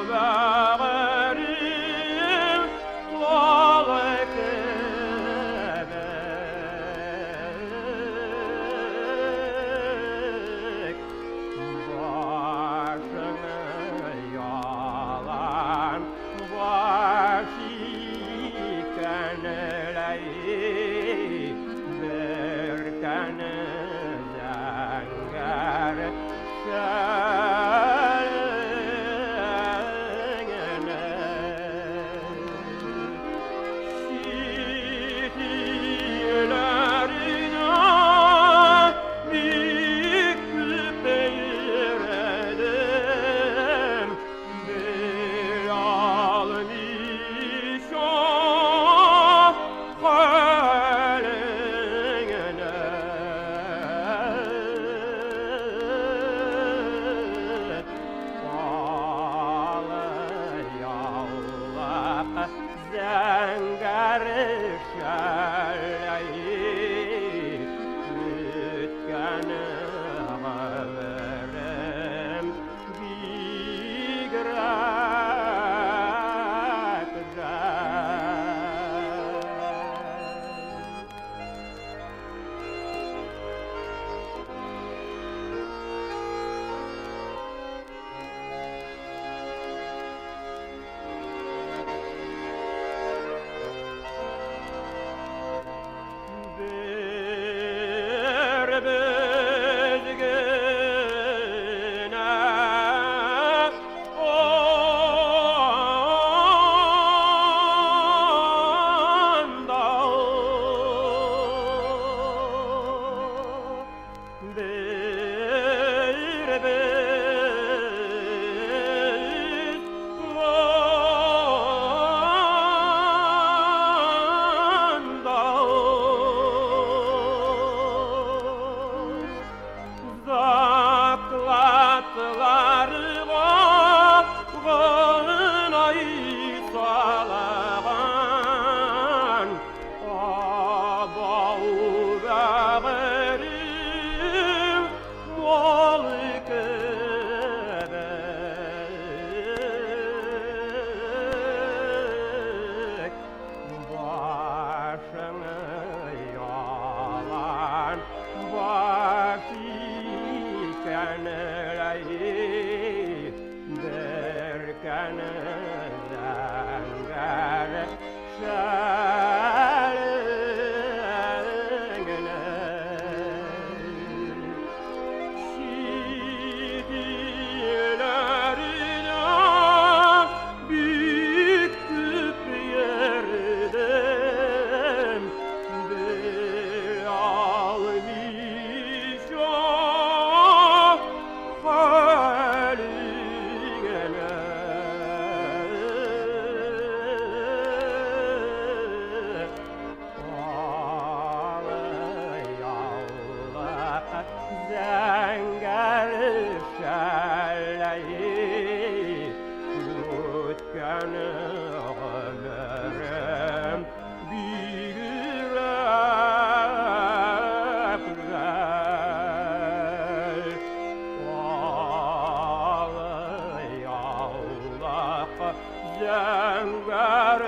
Бәгърем талы кебек, башыңы ялан баш икән ләй, бөркән зәңгәр шәлеңне. Чит илләрдә бик күп йөрдем, белалмыйча хәлеңне. Алы яулык, зәңгәр шәләй, үткән гомерем бигрәк жәл. Бер без генә анда, бер без анда. Заклатларга гына салган, абау, бәгърем, мал кебек, башыңы ялан баш икән ләй, бөркән зәңгәр шәлеңне. Чит илләрдә бик күп йөрдем, белалмыйча хәлеңне. Алы яулык, зәңгәр шәләй, үткән гомерем бигрәк жәл. Алы яулык, зәңгәр